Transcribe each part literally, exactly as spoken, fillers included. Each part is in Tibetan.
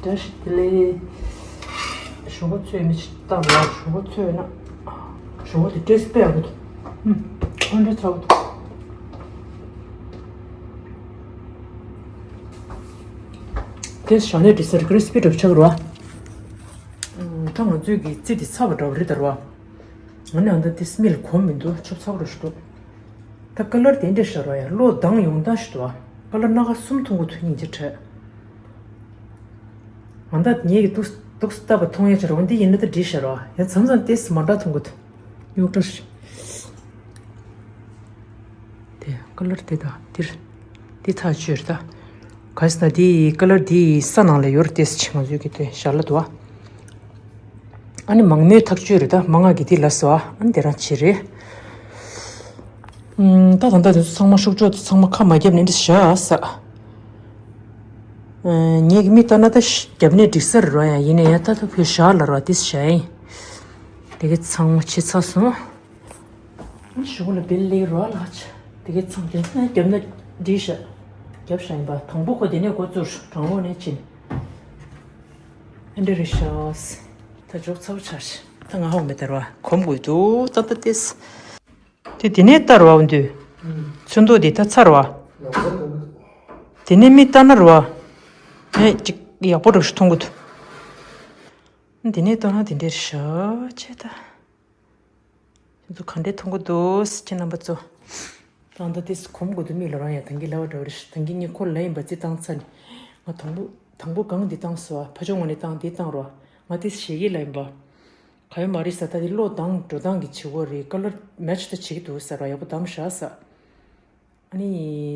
བཀྲ་ཤིས་བདེ་ལེགས། ཞོགས་པ་ཚོས་མི་ཞིག་བཏང་ལ། ཞོགས་པ་ཚོས་ན། ཞོགས་པ་དེ་ཏོག་ཙམ་སྤེལ་ཡག་པོ་འདུག་ཨུམ། ཁོང་ཁྲོ་ཚ་པོ་འདུག་དེ་ཞག་ནས་འདྲི་སར་ཀི་རི་སི་པི་འདྲ་པོ་ཆགས་རོ། ཨུམ། ད་ང་ཚོས་ཀྱི་རྩི་དེ་ཚ་པོ་འདྲ་པོ་རེད་ད་རོ། ང་ནི་ཨ་འདྲ་དེ་སྨིལ་གོམས་མི་འདུག་ཆུབ་ཚ་པོ་རེད་ཞུ་འདུག་ད་ཀ་ལར་དེ་འདྲས་ཤར་བ་ཡ། བློ་སྡང་ཡོང་སྟངས་ཤིག་འདུག་ཨ། ཀ་ལར་སྣ་ཁ་གསུམ་མཐོང་གི་འདུག་སྙིང་རྗེ་བྲལ། ང་ད་ངེད་ཀྱི་ཏོག་ཏོག་ཙམ་བལྟས་པ་མཐོང་ཡ་ཅིག་རེད། འོ་འདི་ཡིན་ན་ད་འགྲིག་ཤག་རོ། ཡ་མཚམས་མཚམས་ཏོག་ཙམ་མ་འདྲ་མཐོང་གི་འདུག་སྨྱུག་ཁྲ་ཞིག་དེ་ཀ་ལར་དེ་དང་འདིར་འདི་ཐག་ཆོད་རེད་ད། ག་ཟེར་ན་དེ་ཀ་ལར་དེ་ས་ནང་ལ་ཡོད་རེད་དེ། ང་ཚོའི་གི་དེ་ཞར་ལ་འདུག་ཨ། ཨ་ནི་མང་མོས་ཐག་ཆོད་རེད་ད། མང་ང་གི་འདི་ལ་སོ་ཨ། ཨ་ནི་དེ་རང་བྱེད་རེད། ཨུམ། ད་ད་ལྟ་དེ་ཚོ་ཚང་མ་ཤུགས་ཕྱོགས་དེ་ཚང་མ་ཁ་མ་བརྒྱབ་ནས་འདི་བཞག་ས། ཨ། ངེད་ཀྱི་མིག་ལྟ་ན་ད་ཤ་བརྒྱབ་ནས་འགྲིག་ས་རེད་རོ། ཡ་ཡིན་ན་ཡ་ད་ད་ཕོ་བཞག་ལ་རོ། འདི་བཞག་ཡིན། དེ་གི་ཚང་མ་ཕྱི་ཚ་སོང་། ཨ་ནི་ཞོགས་ལ་བེལ་ལེགས་རོ་ལགས། དེ་གི་ཚང་དེ་ཚང་བརྒྱབ་ན་འགྲིག་ཤག་བརྒྱབ་ཤག་ཡིན་པ། དང་པོ་ཁོ་དེ་ནས་འགོ་བཙུགས། དྲང་པོ་ནས་ཕྱིན། ཨ་འདྲ་རེད་ཤག་ད་ཇོག་ཚ་པོ་ཆགས་ཤག་ད་ང་ཧོ་མེད་དར་བ་གོམ་དགོས་འདུག་ད་ལྟ་ཏེས། དེ་དེ་ནས་ལྟ་རུ་བ་འདུག་ཚོན་མདོག་དེ་ད་ཚ་རུ་བ། དེ་ནས་མིག་ལྟ་ན་རུ་བ། ཨེ་ཅིག་ཡག་པོ་འདྲ་ཞིག་མཐོང་གི་འདུག་དེ་ནས་ལྟ་ན་དེ་འདྲ་ཤག་ཆེ་ད། ཁྱེད་ཚོ་ག་འདྲས་མཐོང་གི་འདུག་ཁྱེད་རྣམ་པ་ཚོ། ད་ལྟ་དེ་གོམ་དགོས་འདུག་མིག་ལ་རང་ཡ། ད་གིན་ལབ་པ་འདྲ་བ་རེད། ད་གིན་ངས་ཁོ་ལ་ཡིན་པ་རྩི་བཏང་ཚར་ནས། ང་དང་པོ་དང་པོ་སྒང་འདི་བཏང་སོ། ཕ་ཆུང་ངོ་ནས་བཏང་། དེ་བཏང་རོགས། ང་དེ་ཞེ་གི་ལ་ཡིན་པ། ག་ཡོད་མ་རེད་ཟེར། ད་དེ་བློ་བཏང་འགྲོ་སྟངས་ཀྱི་བྱེད་སྒོ་རེད། ཀ་ལར་མེ་ཆི་ད་བྱེད་ཀྱི་འདུག་ཟེར་བ། ཡག་པོ་བདམས་བཞག་ཟེར། ཨ་ནི་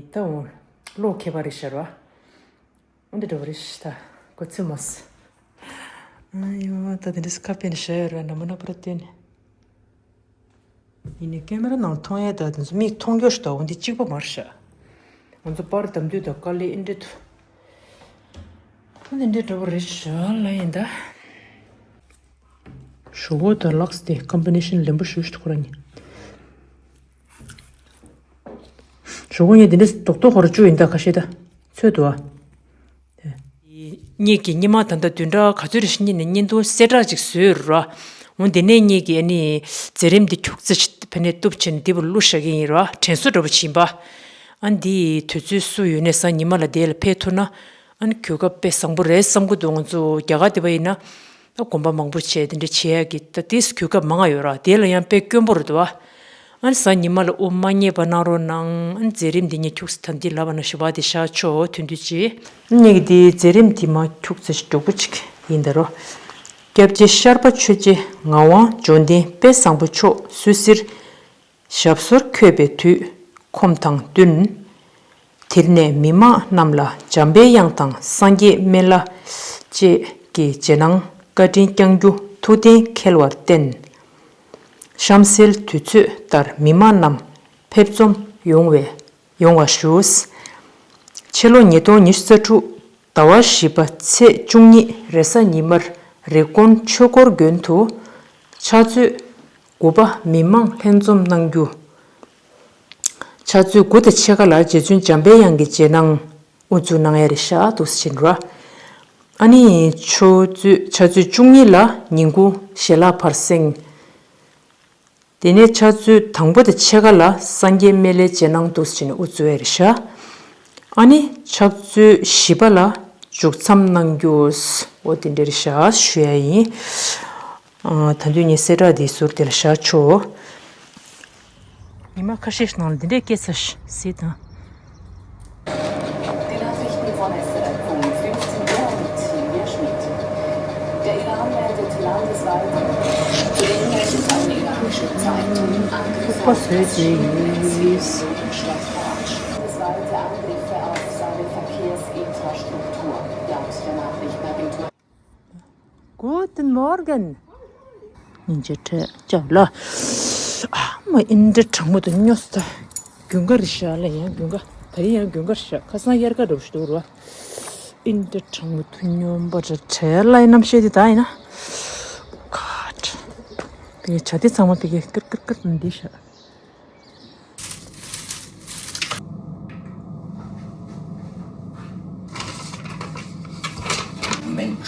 ད་འོང་། བློ་ཁྱད་པར་རེད་ཤག་ར། འོ་འདི་འདྲ་བ་རེད་ཤག་ད་གོ་ཚོད་མ་སོང་། ཨ་ཡོ། ད་དེ་འདྲས་ཁ་ཕྱེ་ནས་བཞག་ཡོད་ར། ནམ་མ་ན་པར་བསྟན། ཡིན་ནའི་ཀེ་མ་ར་ནང་མཐོང་ཡས་ད་དེ་ཚོ་མིག་མཐོང་རྒྱུ་ཞིག་ད། འོ་འདི་གཅིག་པ་མ་རེད་ཤག་ང་ཚོ་པར་བདམས་དུས་ད་དཀའ་ལས་ཨེ་འདྲ་འདུག་འོ་འདི་འདྲ་འདྲ་བ་རེད་ཤག་ལ་ཡིན་ད། ཞོག་ཁོག་དང་ལགས་དེ་ཀམ་པི་ནེ་ཤན་ལེན་པོ་ཞུ་ཞིག་ཁོ་རང་གཉིས། ཞོག་ཁོག་ངས་དེ་འདྲ་རྡོག་རྡོག་ཁོ་ར་བཅུ་ཡིན་ད་ཁ་ཤས་ད། ཚོད་དུ་ཨ། ངེད་ཀྱིས་སྔོན་མ་ད་ལྟ་བདུན་ཕྲག་ག་ཚོད་རེ་ཞིག་གཉིས་ནས་བརྙན་ཐུང་གསལ་བསྒྲགས་ཅིག་བཟོས་ཡོད་ར། འོ་དེ་ནས་ངེད་ཀྱིས་ཨ་ནི་མཛད་རིམ་འདི་ཁྱུག་ཙམ་ཞིག་ཕ་ནས་གཏུབ་བྱས་ནས་འདི་བར་བླུགས་བཞག་གི་ཡིན་ར། དྲན་གསོ་འདྲ་པོ་བྱིན་པ། ཨ་འདི་དུས་ཚོད་སུ་ཡོད་ནས་གཟའ་ཉི་མ་ལ་དེ་ལ་ཕེབས་ཐུབ་ན། ཨ་ནི་གོ་སྐབས་དཔེ་བཟང་པོ་རེད་བསམ་གྱི་འདུག་ང་ཚོ་རྒྱ་གར་དེ་པ་ཡིན་ན། ད་དགོན་པ་མང་པོ་བྱས་དེ་འདྲ་བྱེད་ཡག་གི་ད་ཏིས་གོ་སྐབས་མང་ང་ཡོད་ར། དེ་ལ་ཡང་དཔེ་དཀོན་པོ་རེད་འདུག་ཨ། ཨ་ནི་གཟའ་ཉི་མ་ལ་དབུ་མ་མཉེས་པ་གནང་རོགས་གནང་། ཨ་ནི་མཛད་རིམ་འདི་ངས་ཁྱུག་ཙམ་ད་འདི་ལབ་པ་ན་ཞུ་བ་དེ་བཞག་ཆོག་ཐུང་ཐུང་ཅིག་ངེད་ཀྱི་འདི་མཛད་རིམ་འདི་མ་ཁྱུག་ཙམ་ཞིག་མགྱོགས་པོ་ཅིག་ཡིན་ད་རོ། སྐྱབས་རྗེ་ཤར་པ་ཆོས་རྗེ་ངག་དབང་འབྱོར་ལྡན་དཔལ་བཟང་པོ་མཆོག་སུད་སིར་ཞབས་སོར་འཁོད་པའི་དུས་ཁོམ་དང་བསྟུན། དེར་གནས་མི་མང་རྣམས་ལ་འཇམ་པའི་དབྱངས་དང་སངས་རྒྱས་སྨན་བླ་བཅས་ཀྱི་རྗེས་གནང་བཀའ་དྲིན་བསྐྱང་རྒྱུ་ཐུགས་གཏན་འཁེལ་བར་བརྟེན། གཤམ་གསལ་དུས་ཚོད་ལྟར་མི་མང་རྣམས་ཕེབས་འཛོམས་ཡོང་བའི་ཡོང་བ་ཞུ། ཕྱི་ལོ་ཉིས་སྟོང་ཉི་ཤུ་རྩ་དྲུག་ཟླ་བ་བཞི་པ་ཚེས་བཅུ་གཉིས་རེས་གཟའ་ཉི་མར་རི་ཀོན་ཆོས་འཁོར་དགོན་དུ་ཕྱག་ཚོད་དགུ་པ་མི་མང་ལྷན་འཛོམས་གནང་རྒྱུ། ཕྱག་ཚོད་དགུ་དང་ཕྱེད་ཀ་ལ་རྗེ་བཙུན་འཇམ་པའི་དབྱངས་ཀྱི་རྗེས་གནང་དབུ་འཛུགས་གནང་ཡ་རེད་ཤག་འདུག་སེ་བྱས་ནས་ར། ཨ་ནི་ཆུ་ཚོད་ཕྱག་ཚོད་བཅུ་གཉིས་ལ་ཉིན་གུང་ཞལ་ལག་ཕར་གསེང་། དེ་ནས་ཕྱག་ཚོད་དང་པོ་དང་ཕྱེད་ཀ་ལ་སངས་རྒྱས་སྨན་བླའི་རྗེས་གནང་འདུག་སེ་བྱས་ནས་དབུ་འཛུགས་ཡ་རེད་ཤག་ཨ་ནི་ཕྱག་ཚོད་བཞི་པ་ལ་མཇུག་མཚམས་གནང་རྒྱུ། འོ་དེ་འདྲ་རེད་ཤག་ཞུ་ཡ་ཡིན། ཨ། ད་དུང་ངས་གསལ་བསྒྲགས་འདི་ཟུར་དེ་ལ་བཞག་ཆོག་ཉི་མ་ཁ་ཤས་ཤིག་ནང་ལ་འདི་འདྲའི་སྐད་ཆ་ཞིག་གཟིགས་དང་། Die Nachrichten von S R F um fünfzehn Uhr mit Silvia Schmid. Der Iran meldet landesweit Bedingungen an iranische Zeitung, Angriffe auf das Schienennetz in der Stadt Homs, landesweite Angriffe auf seine Verkehrsinfrastruktur. Laut der Nachrichtenagentur Guten Morgen. སྙིང་རྗེ་བྲལ་ལ། ཨ་མ་ཨིན་འདྲ་གྲང་མོ་དང་སྨྱོ་ས། དགུན་ཁ་རེད་ཤག་ལ་ཡང་དགུན་ཁ། ད་རིང་ཡང་དགུན་ཁ་རེད་ཤག་ཁ་སང་དབྱར་ཁ་འདྲ་པོ་ཞིག་འདུག་ར། ཨིན་འདྲ་གྲང་མོ་དང་སྨྱོན་པ་འདྲ་བྲལ་ལ་ཡི་རྣམ་ཤེས་དེ་ད་ཡིན་ན། ཁ་ཁྲ། དེ་བྱ་དེ་ཚང་མ་དེ་གས་ཀིར་ཀིར་ཀིར་འདི་ཤག Moment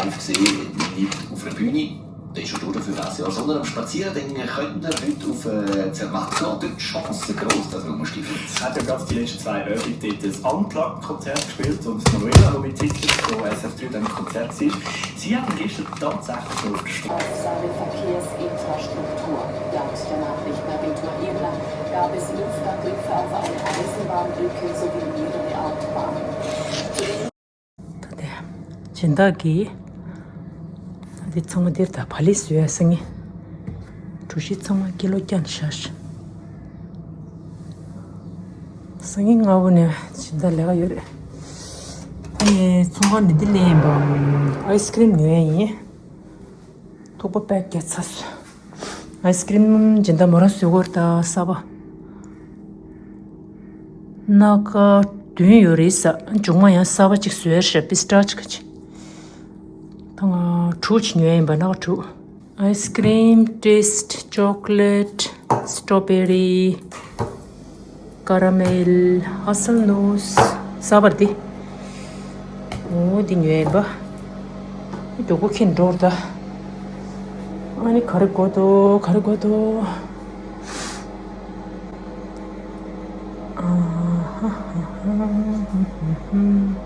Live gesehen, nicht auf der Bühne. Der ist schon da dafür, dass ja, sondern am Spazierding könnten wir heute auf äh, Zermatt gehen. Dort ist die Chance gross, dass wir mal stimmen. Hat ja gerade die letzten zwei Abende dort das Unplugged-Konzert gespielt und Manuela, die mit Tickets von S F drei dann im Konzert war, sie haben gestern tatsächlich noch Verkehrsinfrastruktur. Laut der Nachrichtenagentur IRNA gab es Luftangriffe auf eine Eisenbahnbrücke sowie mehrere Autobahnen. ད་ལྟ་སྦྱིན་བདག་གིས་ད་ལྟ་ཚང་མ་འདིར་ད་བ་ལི་བཟོས་ཡ་སང་ཉིན་གྲུ་བཞི་ཚང་མ་ཀི་ལོ་བརྒྱ་ནས་བཞག་སང་ཉིན་སྔ་པོ་ནས་སྦྱིན་བདག་ལས་ཀ་ཡོད་རེད། ཨ་ནི་ཚོང་ཁང་ནས་འདི་ལེན་ཡིན་པ། ཨའི་སི་ཀི་རིམ་ཉོ་ཡ་ཡིན། ཐུག་པ་པད་རྒྱག་ཚར་སོང་། ཨའི་སི་ཀི་རིམ་སྦྱིན་བདག་མོ་རང་བཟོས་ཀྱི་ཡོད་རེད་ད། གསར་པ། སྣ་ཁ་བདུན་ཡོད་རེད་ཟེར། མཇུག་མ་ཡང་གསར་པ་གཅིག་བཟོས་ཤག་པི་སི་ཊ་ཆི་ཁ་ཅིག་ད་ང་དྲུག་ཅིག་ཉོས་ཡིན་པ། སྣ་ཁ་དྲུག་ཨའི་སི་ཀི་རིམ། ཊེ་སི་ཊི། ཅོ་ཀོ་ལེ་ཊི། སི་ཊོ་བེ་རི། ཀ་ར་མེལ། ཧ་སལ་ནུཊ། གསར་པ་འདི། འོ་འདི་ཉོས་ཡིན་པ། མགྱོགས་པོ་ཁྱེར་འགྲོ་ད། ཨ་ནི་ག་རེ་དགོས་འདུག་ག་རེ་དགོས་འདུག་ཨ་ཧ་ཧ་ཧ།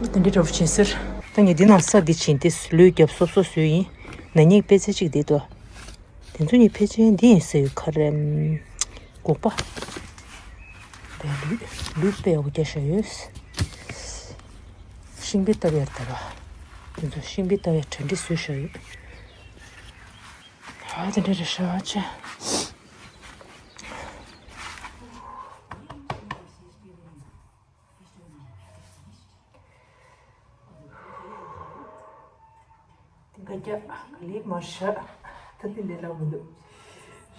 དེ་འདྲའི་འདྲ་པོ་བྱས་ཟེར། ད་ངས་འདི་ནང་ས་འདི་བྱིན་ཏེ་ལུས་རྒྱབ་སོབ་སོབ་བཟོས་ཡིན། ན་ནིང་དཔེ་ཆ་གཅིག་འདི་དོ། དེ་ཚོ་གཉིས་ཕལ་ཆེར་འདི་ཡིན་ས་ཡོད། ག་རེ། སྒོག་པ། དེ་ལུས་ལུས་དཔེ་ཡག་པོ་རྒྱག་བཞག་ཡོད། ཤིང་པའི་སྟབས་ཡར་ད་ར། དེ་ཚོ་ཤིང་པའི་སྟབས་ཡར་གྲ་སྒྲིག་བཟོས་བཞག་ཡོད། ཨ་དེ་འདྲ་རེད་ཤག་ཅེ། དེ་འགའ་རྒྱག་ག་ལེར་མར་བཞག་ད་དེ་ལས་སླ་པོ་མི་འདུག་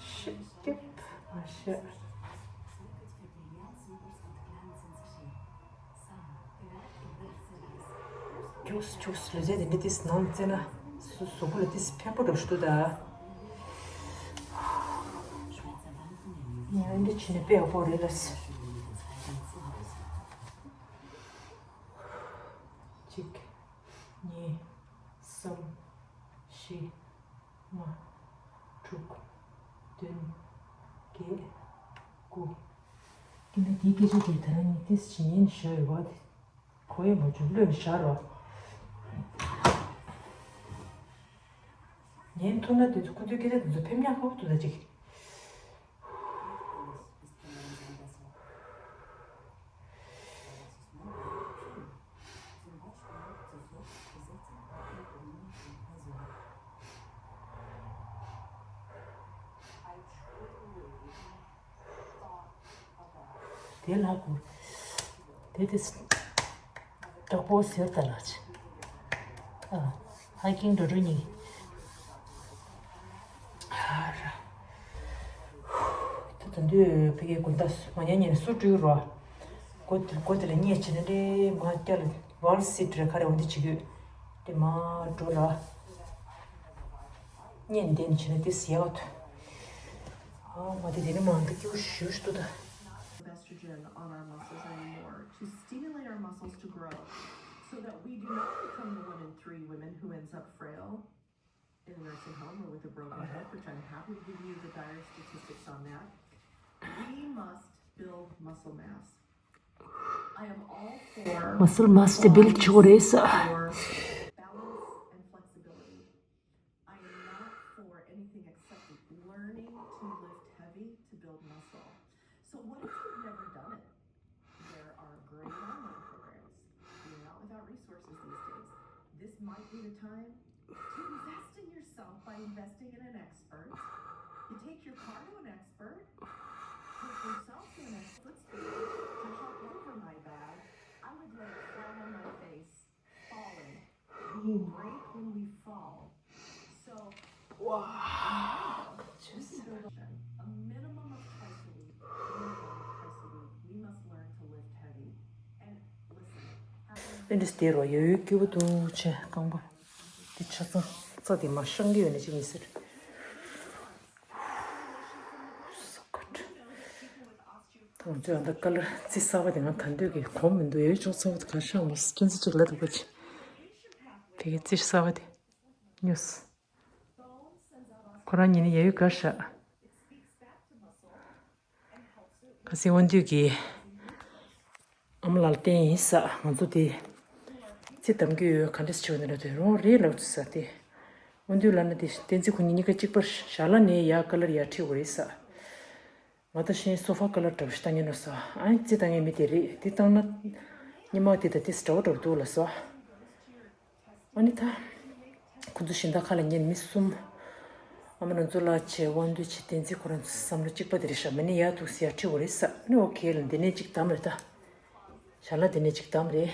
ཤ་རྒྱབ་མར་བཞག་ཁྱུགས་ཁྱུགས་ལུས་རྩལ་དེ་འདྲ་ཏིས་ནང་བཙལ་ན་གཟུགས་པོ་ལ་ཏིས་ཕན་པོ་འགྲོ་ཞུ་འདུག་ད། ངས་འདི་བྱས་ནས་དཔེ་ཡག་པོ་རེད་ལ། གཅིག་གཉིས། གསུམ། བཞི། ལྔ། དྲུག་བདུན། བརྒྱད། དགུ་ཀི་འདི་དེའི་སྐད་ཆ་དེ་ད་རང་ཉིད་ཏིས་ཇི་ཉན་ཞུ་ཡོད་པ་དེ་གོ་ཡོད་མ་བྱུང་། བློས་བཞག་རོགས། ཉན་ཐུབ་ན་དེ་ཚོ་ཁོ་ཚོའི་སྐད་ཆ་དེ་ཚོ་ཕེབས་ཉག་ཁག་པོ་འདུག་ད་ཅིག་དེ་ལ་གོ། དེ་དེ་དྲག་པོ་ཟེར་ད་ལགས། ཨ། ཧའི་ཀིང་འགྲོ་འགྲོ་གཉིས། ཨ་ར། ད་ད་དུས་ཕ་གིའི་དགོན་ད་མ་ཉལ་ཉལ་སུ་བཀྲུས་རོ། སྒོ་དེ་སྒོ་དེ་ལ་སྙེ་བྱེད་ན་འདྲེ་མ་སྐྱ་ལ་ཝལ་སི་ཊི་རེ་ག་རེ་འོ་འདི་བྱེད་དགོས། དེ་མ་འགྲོ་ལ། སྙེ་འདེན་བྱེད་ན་དེ་ཟེར་བ་ཐོས། ཨ་མ་དེ་དེ་ནི་མ་འདི་སྐྱིད་པོ་ཞུ་ཞུ་ད། Estrogen on our muscles anymore to stimulate our muscles to grow so that we do not become the one in three women who ends up frail in a nursing home or with a broken hip, which I'm happy to give you the dire statistics on that. We must build muscle mass. I am all for muscle mass to build ཆོག་རེད་ས། For balance and flexibility. I am not for anything except learning to lift heavy to build muscle. So what if you've never done it? There are great online programs. You're not without resources these days. This might be the time to invest in yourself by investing in an expert. You take your car to an expert, take yourself to an expert. Let's be to hop over my bag. I would lay flat on my face, falling. We break when we fall. So, wow. Just a minimum of twice a week. Minimum of twice a week. We must learn to lift heavy. And listen. ཨེ་འདྲ་སྟེར་རོ་ཡོད་ཡོད་སྐྱིད་པོ་འདུག་ཆེ་རྐང་པ། དེ་ཆ་ཚང་རྩ་དེ་མ་ཤང་གི་ཡོད་ནི་ཅིག་ཡིན་ཟེར། ང་ཚོས་ཨ་མདའ་ཀ་ལར་རྩི་གསར་པ་དེ་ང་ད་འདོད་ཀྱི་གོམས་མི་འདུག་ཡོད་ཅོག་ཚ་བོ་དེ་ག་ཤང་མ་སོང་ཁྱེད་ཚོ་ཅིག་ལ་རུ་པ་ཆེ། དེ་གའི་རྩི་ཤིང་གསར་པ་དེ་ཉོས། ཁོ་རང་ཉིད་ནི་ཡ་ཡུ་དགའ་ཤག་ཁ་སང་དབང་འདུས་ཀྱིས་ཨ་མ་ལགས་ལ་བསྟན་ཡིན་ས། ང་ཚོ་དེ་རྩི་གདམ་རྒྱུ་ཡོད། ག་འདྲས་བྱེད་དགོས་ན་དེ་རོགས་རེད་ལབ་ས་དེ། དབང་འདུས་ལབ་ན་དེ་བསྟན་འཛིན་ཁོ་གཉིས་གཉིས་ཀ་གཅིག་པ། ཞར་ལ་ནས་ཡར་ཀ་ལར་ཡར་ཁྲིད་དགོས་རེད་ས། ང་ད་ཤེས་སོ་ཕ་ཀ་ལར་འདྲ་པོ་ཞིག་བཏང་ངེས་ནོ་ས། ཨ་ནི་རྩི་བཏང་ངེས་མི་དེ་རེད། དེ་བཏང་ན་སྙེ་མ་དེ་དང་དེ་འདྲ་པོ་འདྲ་པོ་འདུག་ལབ་ས། ཨ་ནི་ད་ཁོ་ཚོ་གཞན་དག་ཁ་ལ་ཉན། མི་གསུམ། ཨ་མ་རང་ཚོ་ལ་བྱས། དབང་འདུས་བྱས། བསྟན་འཛིན་ཁོ་རང་ཚོ་བསམ་བློ་གཅིག་པ་དེ་རེད་ཤག་མ་ནི་ཡར་འདུག་ཟེར་ཡར་ཁྲིད་དགོས་རེད་ས། ཨ་ནི་ཨོ་ཁེ་ལ་འདི་ནས་གཅིག་བདམས་རེད་ད། ཞར་ལ་འདི་ནས་གཅིག་བདམས་རེད།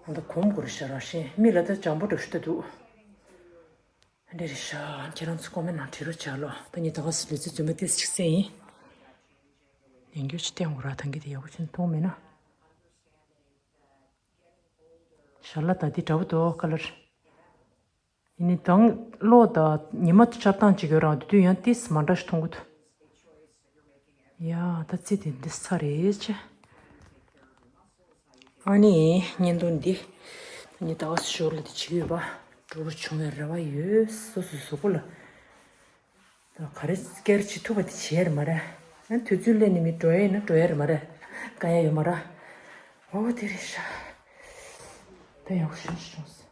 ཨ་ད་གོམས་དགོས་རེད་ཤག་རང་བཞིན་མི་ལ་ད་འཇམ་པོ་འདྲ་ཤུ་ད་འདུག་འདི་རེད་ཤག་ཁྱེད་རང་ཚོ་ཀོ་མེན་ནང་བྲིས་རོགས་བྱ་ལོ། ད་ངས་ད་ག་སེ་ལུས་རྩལ་རྫུན་མ་ཏོག་ཙམ་ཅིག་བསད་ཡིན། ཡང་སྐྱར་ཅིག་བསྟན་དགོས་ར། ད་གིན་དེ་ཡག་པོ་ཅིག་མཐོང་མེད་ན། ཞར་ལ་ད་འདི་འདྲ་པོ་འདུག་ཀ་ལར། ཡིན་ནའི་དང་གློག་དང་ཉི་མ་ཆགས་སྟངས་ཅིག་ཡོད་ར། དེ་དུས་ཡང་ཏོག་ཙམ་མ་འདྲ་ཞིག་མཐོང་གི་འདུག་ཡ་ད་རྩི་དེ་འདི་ཚར་རེད་ཅེ། ཨ་ནི་བརྙན་ཐུང་འདི་ངས་ད་ག་སེ་ཞོར་ལ་དེ་བྱེད་ཀྱི་ཡོད་པ། འགྲོ་རུ་བྱུང་བའི་རེ་བ་ཡོད། སོ་སོའི་གཟུགས་པོ་ལ་ད་ག་རེ་སྐྱར་བྱེད་ཐུབ་པ་དེ་བྱས་རེད་མ་རེད། ཨ་དུས་ཚོད་སླེབས་ནས་མི་འགྲོ་ཡ་ཡིན་ན་འགྲོ་ཡ་རེད་མ་རེད། དཀའ་ཡ་ཡོད་མ་རེད། འོ་དེ་རེད་ཤག་ད་ཡག་པོ་ཞེ་པོ་ཅིག་བྱུང་སོང་།